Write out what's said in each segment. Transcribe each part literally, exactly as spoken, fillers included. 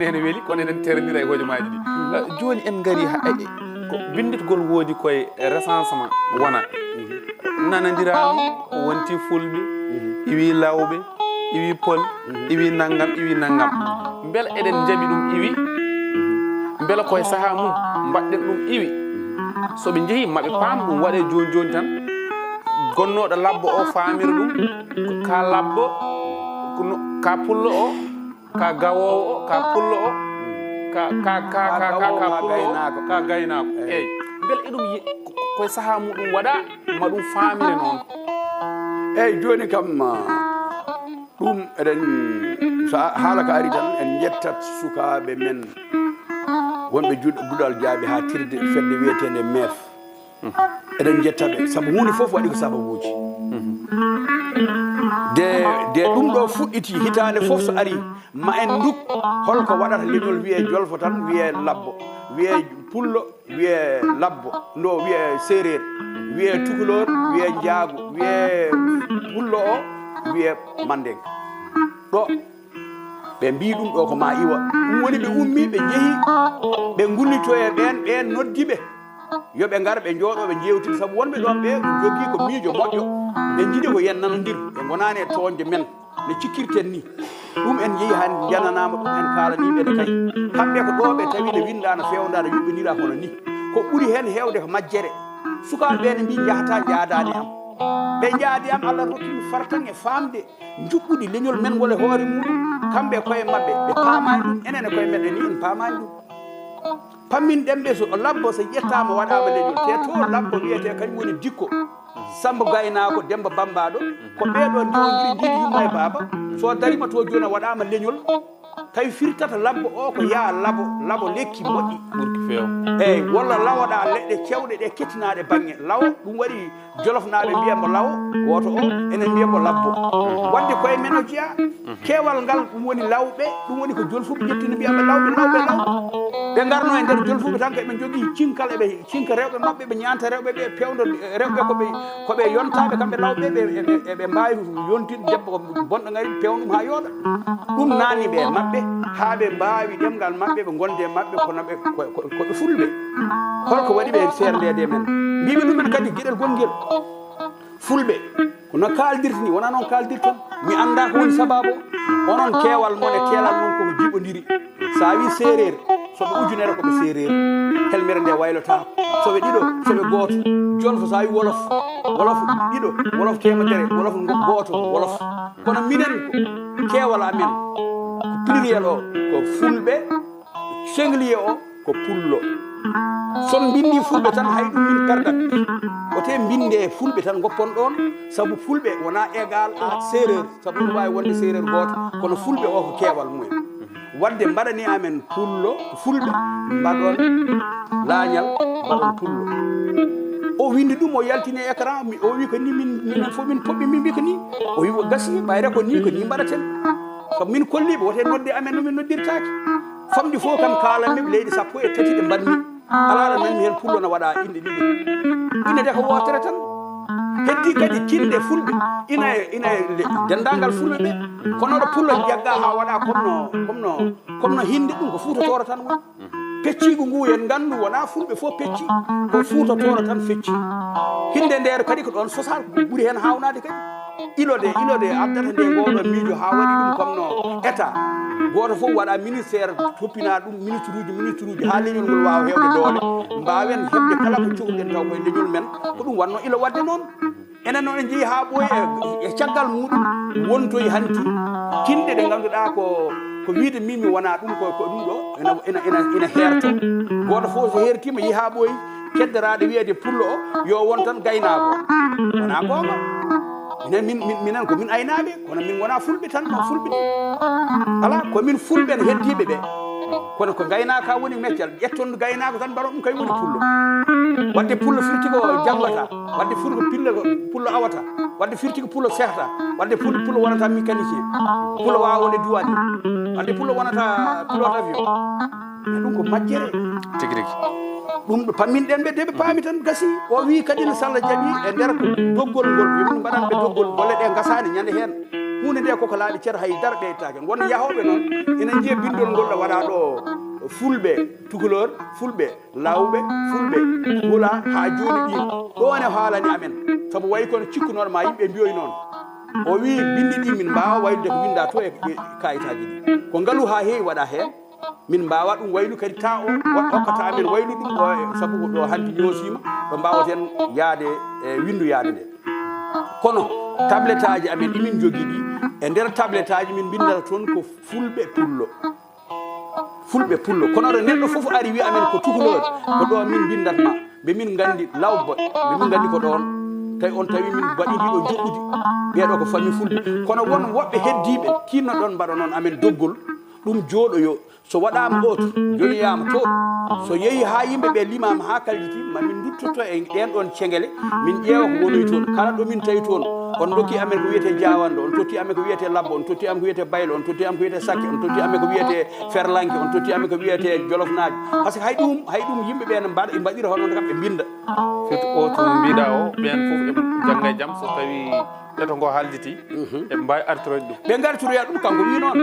Ene weli, kono eɗen terondira e hojomaaji ɗi. Eh, jooni en ngari ha, eh, eh, ko binnditgol woodi koye recensement wona. Nanondiraama, wonti Fulɓe, iwi Lawɓe, iwi Pol, iwi nanngam, iwi nanngam. Mbela eɗen njaɓi ɗum iwi? Mbela koye sahaa mum mbaɗɗen ɗum iwi? So ɓe njehii, maɓe paam ɗum waɗe jooni jooni tan. Gonnooɗo labbo o faamira ɗum, ko ka labbo, ko no, ka pullo o, ka gawoowo o, ka pullo o, ka, ka, ka, ka, ka, ka pullo o, ka gaynaako. Eey. Mbele eɗum yi-, ko, ko e sahaa muɗum waɗa, ma ɗum faamire noon? Eey, jooni kam, ah, ɗum eɗen, so a-, haala ka ari tan, en njettat sukaaɓe men wonɓe juɗ-, duɗal jaaɓi haa tirde fedde wiyeteende meef. Eɗen njetta ɓe, sabu huunde fof waɗi ko sababuuji. De, de ɗum ɗo fuɗɗiti hitaande fof so ari, ma en nduk holko waɗata leñol wiyee jolfo tan, wiyee labbo, wiyee pullo, wiyee labbo, ndo wiyee seereer, wiyee tukulóor, wiyee njaago, wiyee pullo o, wiyee manndeŋ. Ɗo ɓe mbii ɗum ɗo ko ma iwa. Ɗum woni ɓe ummii, ɓe njehi, ɓe ngullitoyee ɓeen, ɓeen noddi ɓe. Yo ɓe ngar, ɓe njooɗoo, ɓe njeewtida, sabu wonɓe ɗoon ɓe njogii ko miijo moƴƴo. Ɓe njiɗi ko yen nanondir, ɓe ngonaani e tooñde men no cikkirten ni. Ɗum en njehi han njananaama, ɗum en kaalanii ɓe ne kay. Kamɓe ko ɗo ɓe tawi ne winndaa, no feewndaa, no yuɓɓindiraa hono ni. Ko ɓuri heen heewde ko majjere. Sukaaɓe ɓe ne mbii njahataa, njaadaani am. Ɓe njaadi am, Allah rokki mi fartaŋŋe faamde njuɓɓudi leñol men ngol e hoore muɗum. Kamɓe e koye maɓɓe, ɓe paamaani ɗum, enen e koye meɗen ni en paamaani ɗum. Pamminɗen ɓe so labbo so ƴettaama waɗaama leñol, te to labbo wiyetee kañum woni Dikko, Sammba Gaynaako, Demmba Bammbaaɗo, ko ɓee ɗoo ndewondiri ndiin yumma e baaba. So dariima to jooni a waɗaama leñol, tawi firtata labbo o ko yaa labo, labo lekki moƴƴi. Ɓurki feew. Eey, walla lawoɗaa leɗɗe cewɗe ɗe kettinaaɗe baŋŋe. Lawo, ɗum waɗi Jolofnaaɓe mbiya mbo lawo, gooto o, enen mbiya mbo labbo. Waɗde koye men o jeyaa, keewal ngal ɗum woni lawɓe, ɗum woni ko jolfuɓe ƴetti no mbiya ɓe lawɓe, lawɓe, lawɓe. Ɓe ngarno e nder jolfuɓe tan ko eɓe njogii cinkal, eɓe cinka rewɓe maɓɓe, ɓe ñaanta rewɓe ɓe, pewndo rewɓe ko ɓe, ko ɓe yontaaɓe kamɓe lawɓe ɓe, eɓe, eɓe mbaawi yontinde debbo ko bonɗo ngari, peewna ɗum haa yooɗa. Ɗum naatni ɓe e maɓɓe, haa ɓe mbaawi ɗemngal maɓɓe, ɓe ngonde e maɓɓe, kono ɓe, ko, ko, ko ɓe fulɓe. Holko waɗi ɓe seerndeede e men? Mbiimi ɗumen kadi geɗel gongel. Fulɓe, ko no kaaldirta ni, wonaa noon kaaldirton. Mi anndaa ko woni sabaabu o. Onon keewal mon e keelal mon koko jiɓondiri. So a wii seereer, so ɓe ujunere ko ɓe seereer. Helmere nde waylotaako. So ɓe ɗiɗo, so ɓe gooto. Jolfo, so a wii wolof, wolof ɗiɗo, wolof teemedere, wolof ngo-, gooto, wolof. Kono minen, keewal amen, ko pluriel o, ko fulɓe, singulier o, ko pullo. So on mbinndii fulɓe tan, hay ɗum min perdat. Wote mbinndee fulɓe tan, ngoppon ɗoon, sabu fulɓe wonaa égal à seereer, sabu ina waawi wonde seereer gooto, kono fulɓe o ko keewal mumen. Waɗde mbaɗani amen pullo, fulɓe, mbaɗon laañal, mbaɗon pullo. O winndi ɗum, o yaltini e écran, mi, o wi ko ni min, minen fof min poɓɓi, min mbi ko ni. O wi o gasi, ɓayre ko ni, ko ni mbaɗaten. Sabu min kolliiɓe, wote nodde amen no min noddirtaake. Famɗi fof kam kaalanmi ɓe leyɗe sappo e tati ɗe mbaɗmi. Alaa ɗo nanmi heen pullo no waɗa inɗe ɗiɗi. Ine de ko wootere tan. Heddi kadi tinde fulɓe ina e, ina e le-, denndaangal fulɓe ɓe. Kono ɗo pullo jagga haa waɗa comme no, comme no, comme no hinde ɗum ko Fuuta Tooro tan woni. Pecciigu ngu en nganndu wonaa fulɓe fof pecci, ko Fuuta Tooro tan fecci. Hinde ndeer kadi ko ɗoon sosal ɓuri heen haawnaade kadi. Ilode, ilode addata nde ngooɗo miijo haa waɗi ɗum comme no état. Gooto fof waɗa ministère, toppina ɗum ministre uji, ministre uji, haa leñol ngol waawa heewde doole. Mbaawen heɓde kala ko cohluɗen taw koye leñol men. Ko ɗum wannoo ilo waɗde noon. Enen noon en njehii haa ɓooyi e, e caggal muɗum wontoyi hanti kinɗe ɗe ngannduɗaa ko, ko wiide min mi wonaa ɗum, ko, ko ɗum ɗo ena, ena, ena, ena heerto. Gooto fof so heertiima yehi haa ɓooyi, keddoraade wiyeede pullo o, yo won tan gaynaako. Wonaa goonga. Minen, min, min, minen ko min aynaaɓe, kono min ngonaa fulɓe tan, no fulɓe ni. Alaa, ko min fulɓe no heddiiɓe ɓe. Kono ko ngaynaaka woni meccal, ƴetton gaynaako tan mbaɗon ɗum kay woni pullo. Wadde pullo firti ko janngata, wadde firti ko pille ko pullo awata, wadde firti ko pullo sehata, wadde pul-, pullo wonata mécanicien, pullo waawa wonde douanier, wadde pullo wonata pilote avion. Mais ɗum ko majjere. Tigi rigi. Ɗum ɗo pamminɗen ɓe, de ɓe paami tan gasi. O wii kadi no Salla jaɓi e nder doggol ngol, yo min mbaɗan ɓe doggol, golle ɗe ngasaani ñande heen. Huunde nde koko laaɓi cer, hay dara ɓeytaake. Won yahooɓe noon ina njiya binndol ngol ɗo waɗaa ɗo, fulɓe, tukulor, fulɓe, lawɓe, fulɓe, hula haa jooni ɗin. Ɗo ne haalani amen. Sabu wayi kono cikkunooɗo ma yimɓe mbiyoyi noon. O wii binndi ɗi min mbaawa waylude ko winnda to e, e kayitaaji ɗi. Ko ngalu haa heewi waɗa heen. Min mbaawa ɗum waylu kadi ta o wa-, okkata amen waylu ɗum ɗo e, sabu ko ɗo hanti ñoosiima, ɗo mbaawaten yaade e winndu yaade nde. Kono tabletaaji amen ɗi min njogii ɗi, e nder tabletaaji min mbinndata toon ko fulɓe pullo. Fulɓe pullo. Kono ɗo neɗɗo fof ari wiya amen ko tukulooɓe, ko ɗo min mbinndatma. Ɓe min nganndi lawba, ɓe min nganndi ko ɗoon. Tawi on tawi min mbaɗi ndi ɗo njuɓɓudi. Ɓeeɗo ko famille fulɓe. Kono won woɓɓe heddiiɓe, tinno ɗon mbaɗa noon amen doggol, ɗum jooɗoyo. So waɗaama ɗo to, joñoyaama to, so yehi haa yimɓe ɓe limaama haa kalditi, ma min nduttoto e ɗeen ɗoon cengele, min ƴeewa ko wonoyi toon. Kala ɗo min tawi toon, on ndokki amen ko wiyetee jaawanndo, on totti amen ko wiyetee labbo, on totti amen ko wiyetee baylo, on totti amen ko wiyetee sakke, on totti amen ko wiyetee ferlanke, on totti amen ko wiyetee jolofnaajo. Par ce que hay ɗum, hay ɗum yimɓe ɓe ne mbaɗa, mbaɗira hono noon kam ɓe mbinnda. Surtout o tuma mbiɗa o, ɓeen fof ɓe jannga e jam, so tawi ɓeto ngo haalditi, ɓe mbaawi artiroyde ɗum. Ɓe ngartiroya ɗum, kanko wi noon.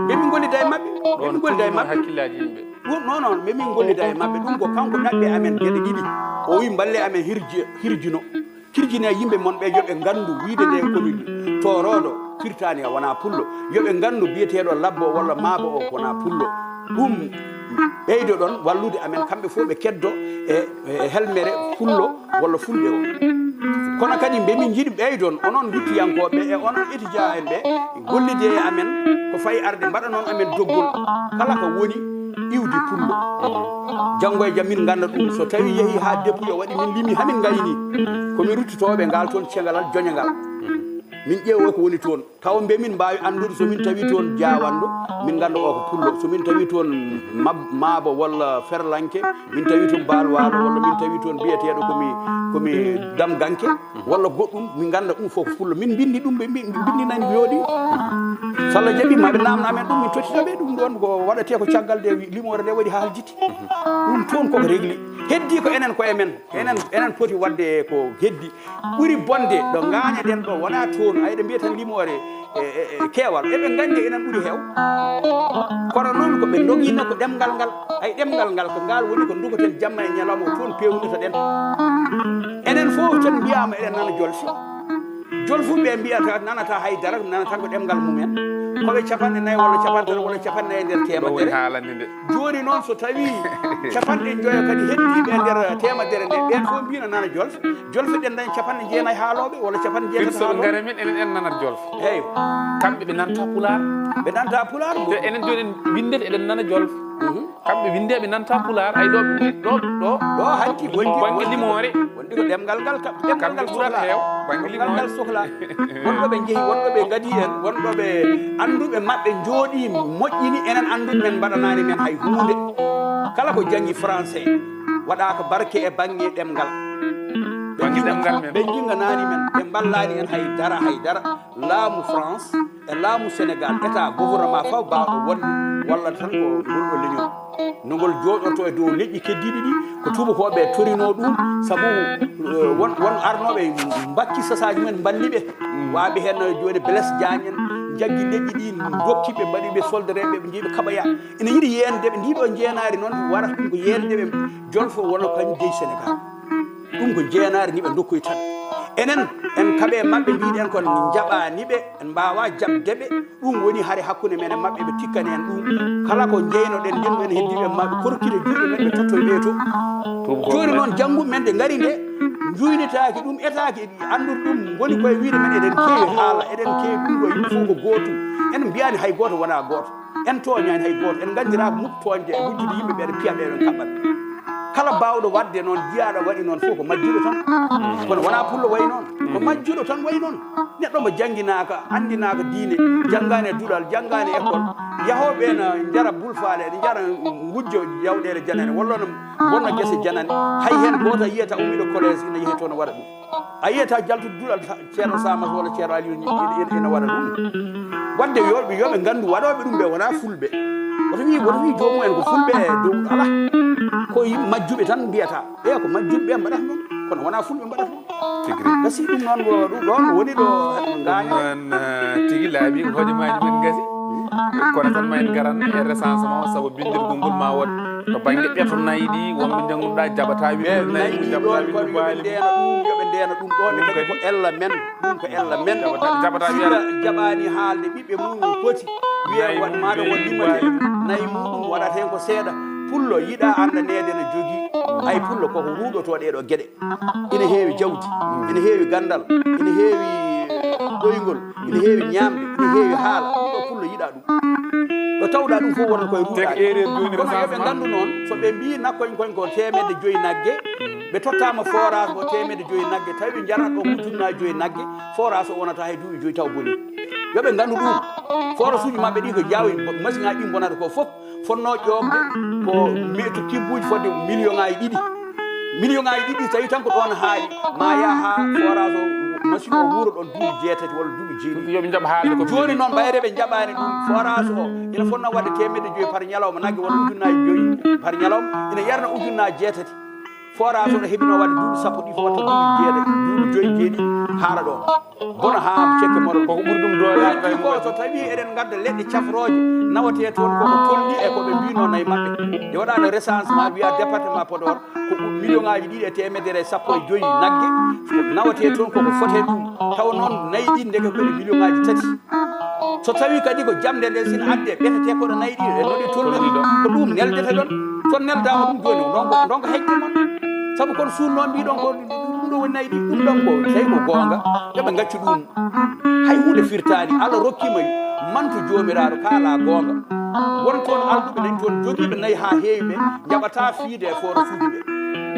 Ɓe min gollida e maɓɓe, ɓe min gollida e maɓɓe. Hakkillaaji yimɓe. Ɗum, non, non, ɓe min gollida e maɓɓe. Ɗum ko kanko ɗaɓɓe amen geɗe ɗiɗi. O wi mballe amen hirji-, hirjino. Kirjine yimɓe mon ɓe, yo ɓe nganndu wiyde nde commune Tooroodo firtaani a wonaa pullo. Yo ɓe nganndu biyeteeɗo labbo walla maabo o wonaa pullo. Ɗum ɓeydoɗon wallude amen, kamɓe fof ɓe keddo e, e helmere pullo walla fulɓe o. Kono kadi mbe min njiɗi ɓeydon, onon nduttiyankooɓe e onon étudiant en ɓe, gollide e amen ko fayi arde, mbaɗanon amen doggol kala ko woni iwdi pullo. Janngo e jam min ngannda ɗum, so tawi yehi haa depuyo waɗi min limi hamin ngayni, ko min ruttotooɓe ngal toon cengalal joñangal. Min ƴeewo ko woni toon. Taw mbe min mbaawi anndude so min tawi toon jaawanɗo, min ngannda o ko pullo. So min tawi toon mab-, maabo walla ferlanke, min tawi toon baalwaalo, walla min tawi toon biyeteeɗo ko mi, ko mi damganke, walla goɗɗum, min ngannda ɗum fof ko pullo. Min mbinndi ɗum, ɓe mbi-, mbinndinani yooɗi. So Allah jaɓi, ma ɓe naamna amen ɗum, min tottita ɓe ɗum ɗoon ko waɗetee ko caggal nde wi-, limoore nde waɗi haa haljiti. Ɗum toon koko regli. Heddi ko enen ko e men. Enen, enen poti waɗde ko heddi. Ɓuri bonde ɗo ngaañaɗen ɗo, wonaa toon, ay, ɗe mbiya tan limoore e, e, e keewal. Eɓe nganndi enen ɓuri heew. Kono noon ko ɓe ndogiino ko ɗemngal ngal. Ay, ɗemngal ngal ko ngal woni ko ndogoten jamma e ñalawma ko toon peewnitoɗen. Enen fof tan mbiyaama eɗen nana jolfi. Jolfuɓe mbiyata, nanata hay dara, nanata ko ɗemngal mumen. Ko ɓe capanɗe nayi walla capanɗe tati walla capanɗe nayi e nder teemedere. Ɗo woni haalande nde. Jooni noon, so tawi capanɗe njoyo kadi heddiiɓe e nder teemedere nde, ɓeen fof mbina nana jolfe. Jolfe ɗen dañi capanɗe jeenayi haalooɓe walla capanɗe jeetati haalooɓe. Ngare min, enen en nanat jolfe. Eeyo. Kamɓe ɓe nanta pulaar. Ɓe nanta pulaar. Te enen jooni en winndete eɗen nana jolfe. Mhm. Kamɓe winndeeɓe nanta pulaar. Ay ɗo, ɗo, ɗo. Ɗo hanki wonde, bannge limoore. Wonde ko ɗemngal ngal kam. Ɗemngal ngal sohla. Heew, bannge limoore. Ɗemngal ngal sohla. Wonɓe ɓe njehi, wonɓe ɓe ngadi en, wonɓe ɓe annduɓe maɓɓe njooɗii moƴƴini, enen annduɓe men mbaɗanaani men hay huunde. Kala ko janngi français, waɗaaka barke e bannge ɗemngal. Ɓe bannge jinga-, ɗemngal men. Ɓe njinganaani men, ɓe mballaani en hay dara, hay dara. Laamu France e laamu Sénégal, état, gouvernement fof baawɗo wonde walla tan ko ngol ɗo leñol. No ngol jooɗorto e dow leƴƴi keddiiɗi ɗi, ko tuubakooɓe torinoo ɗum, sabu, eh, won, won arnooɓe mbakki sasaaji mumen, mballi ɓe. Mm. Waaɓe heen no jooni Blaise Diagne en, njaggi leƴƴi ɗi, ndokki ɓe, mbaɗi ɓe soldareeɓe, ɓe njehi ɓe kaɓoya. Ina yiɗi yeende ɓe, ndii ɗoo njeenaari noon, wara ɗum ko yeende ɓe, jolfo wona kañum jeyi Sénégal. Ɗum ko jeenaari ndi ɓe ndokkoyi tan. Enen, en kaɓe maɓɓe, mbiɗen kon njaɓaani ɓe, en mbaawa jaɓde ɓe. Ɗum woni hare hakkunde men e maɓɓe, ɓe tikkani en ɗum. Kala ko jeynoɗen, ndin en heddiiɓe maɓɓe, korkite juuɗe men, ɓe tottoy ɓe to. Jooni noon, janngu men nde ngari nde, njuynitaaki ɗum, etaaki, anndude ɗum, ngoni koye wiide men eɗen keewi haala, eɗen keewi ɗum ɗo, yimɓe fof ko gootum. En mbiyaani hay gooto wonaa gooto. En tooñaani hay gooto, en nganndiraaka muk tooñde e wujjude yimɓe ɓe, ɓe piya ɓe, ɓe kaɓɓa ɓe. Kala baawɗo waɗde noon, jiyaaɗo waɗi noon fof ko majjuɗo tan. Kono wonaa pullo wayi noon. Ko majjuɗo tan wayi noon. Neɗɗo mo jannginaaka, anndinaaka diine, janngaani e duɗal, janngaani e école. Yahooɓe ene njara bulfaale, ene njara ngujjo jawɗeele janane, walla no bonna gese janane. Hay heen gooto a yiyata ummiiɗo collège ina yehi toon waɗa ɗum. A yiyata jaltude duɗal Ceerno Samas walla Ceerno Aliou ni ina, ina, ina waɗa ɗum. Waɗde yo, yo ɓe nganndu waɗooɓe ɗum ɓe wonaa fulɓe. Woto wi, woto wi joomum en ko fulɓe e dow, alaa. Ko yimɓe majjuɓe tan mbiyata. Ɓe ko majjuɓe ɓe mbaɗata ɗum. Kono wonaa fulɓe mbaɗata ɗum. Tigi rigi. Gasi ɗum noon ko ɗum ɗoon woni ɗo ngaña. Noon, eh, tigi laaɓi ko hojomaaji men gasi. Kono tan ma en ngaran e recensement o, sabu bindirgol ngol ma wood to bannge ɓeto nayi ɗi, wonɓe njannguɗa jaɓata wiide nayi ɗi ɗon, kono yo ɓe ndeena ɗum, yo ɓe ndeena ɗum ɗo, ne kadi ko ella men, ɗum ko ella men. Jaɓata, jaɓata wiide jaɓaani haalde ɓiɓɓe mum no poti. Wiye won maaɗa won limate nayi muɗum, waɗata heen ko seeɗa. Pullo yiɗa anndaneede no jogii. Ay pullo koko ruuɗoto ɗee ɗo geɗe. Ina heewi jawdi, ina heewi ganndal, ina heewi ɗoyngol, ina heewi ñaamde, ina heewi haala. Ɗum ɗo pullo yiɗa ɗum. Ɗo tawɗa ɗum fof wonata koye ruuɗaade. Kono yo ɓe nganndu noon, so ɓe mbii nakkoñ koñ ko teemedde joyi nagge, ɓe tottaama forage ko teemedde joyi nagge, tawi ɓe njarnat ɗo ujunnaaji joyi nagge, forage o wonata hay duuɓi joyi taw boni. Yo ɓe nganndu ɗum. Forage uji maɓɓe ɗi ko jaawi, machine aji ɗi bonata ko fof. Fotnoo ƴoogde ko meetu kibbuuji fodde million ŋaaji ɗiɗi. Million ŋaaji ɗiɗi, so tawii tan ko ɗoon haaɗi, ma yaha haa forage o, machine o wuuro ɗoon duuɓi jeetati walla duuɓi jeeɗiɗi. Yo ɓe njaɓ haalde ko jooni noon, ɓayde ɓe njaɓaani ɗum, forage o ina fotnoo waɗde teemedde joyi par ñalawma nagge walla ujunnaaji joyi par ñalawma, ina yarna ujunnaaji jeetati. Forage o no heɓinoo waɗde duuɓi sappo ɗi fof, watta duuɓi jeeɗa, duuɓi joyi, jeeɗiɗi, haala ɗo. Bona haa cekke moɗon. Koko ɓuri ɗum doole. Ɗum ko so tawii eɗen ngadda leɗɗe cafrooje, nawetee toon koko tolni e ko ɓe mbiinoo nayi maɓɓe. Nde waɗaano recensement, wiyaa département Podor, ko ɗum million ŋaaji ɗiɗi e teemedere e sappo e joyi nagge, nawetee toon koko fotee ɗum. Tawa noon nayi ɗi ndeke ko ɗe million ŋaaji tati. So tawii kadi ko jamde nde sina adde, ɓetetee koɗo nayi ɗi, e noɗi tolnori, ko ɗum neldete ɗon. So neldaama ɗum jooni, donc, donc heƴde mon. Sabu kon suunnoo mbiɗon ko ɗum ɗo woni nayi ɗi, ɗum ɗon ko, tawi ko goonga, yo ɓe ngaccu ɗum. Hay huunde firtaani, Allah rokkii ma mantu joomiraaɗo, kaala goonga. Won toon alɗuɓe nayi toon, jogiiɓe nayi haa heewi ɓe, njaɓataa fiide e forage uji ɓe.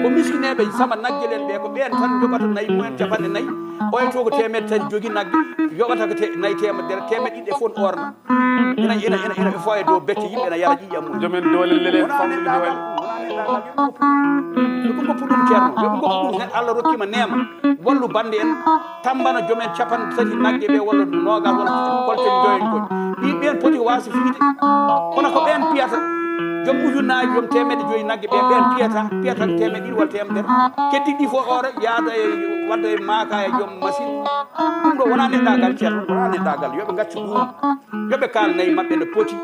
Ko miskineeɓe sama nagge len ɓe, ko ɓeen tan njoɓata nayi mumen capanɗe nayi. Oya to ko teemedde tati jogi nagge, yoɓata ko te-, nayi teemedere, teemedde ɗiɗi e fof orna. Ina, ina, ina, ina fawa e dow becce yimɓe, ina yara ƴiiƴam mum. Jomen doole lele, wonaa famɗude neɗɗaagal, doole. Wonaa neɗɗaagal, yo ɓe ngoppu ɗum. Yo ɓe ngoppu ɗum, ceerno. Yo ɓe ngoppu ɗum, heen Allah rokkii ma neema. Wallu bannde en, tammbana jomen capanɗe tati nagge ɓe, walla noogas, walla kolte njoyen kon. Ɗi ɓeen poti waasi fiide. Kono ko ɓeen piyata. Joom ujunnaaji, joom teemedde joyi nagge ɓe, ɓeen piyata, piyata ko teemedde ɗiɗi walla teemedere. Keddi ɗi fof oora yaada e, wadda e maaka e joom machine. Ɗum ɗo wonaa neɗɗaagal, ceerno, wonaa neɗɗaagal. Yo ɓe ngaccu ɗum. Yo ɓe kaal nayi maɓɓe no poti.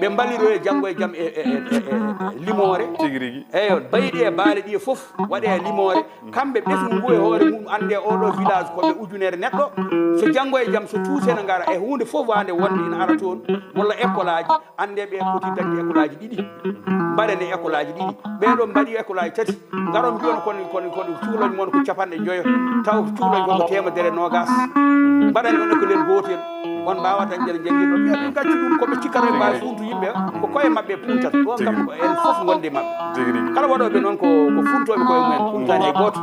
Ɓe mballiroo e janngo e jam e, e, e, e, e limoore. Tigi rigi. Eyo, bayɗi e baali ɗi e fof waɗee e limoore. Kamɓe ɓesngu ngu e hoore mum annde oo ɗo village ko ɓe ujunere neɗɗo. So janngo e jam, so tuuse ne ngara e huunde fof waande wonde ina ara toon, walla école aji, annde ɓe poti dañde école aji ɗiɗi. Mbaɗane école aji ɗiɗi. Ɓee ɗo mbaɗi école aji tati. Ngaron mbiyon kon, kon, kon cuuloñ mon ko capanɗe njoyo. Taw cuuloñ kon ko teemedere noogas. Mbaɗane ɗon école gootel. On mbaawata jere jangirɗo. Mbiya ɗum gaccu ɗum ko ɓe cikkata e mbaawi funtu yimɓe. Ko koye maɓɓe puntata. Ɗon kam ko en fof wonde maɓɓe. Tigi rigi. Kala waɗooɓe noon ko, ko funtooɓe koye mumen. Puntani hay gooto.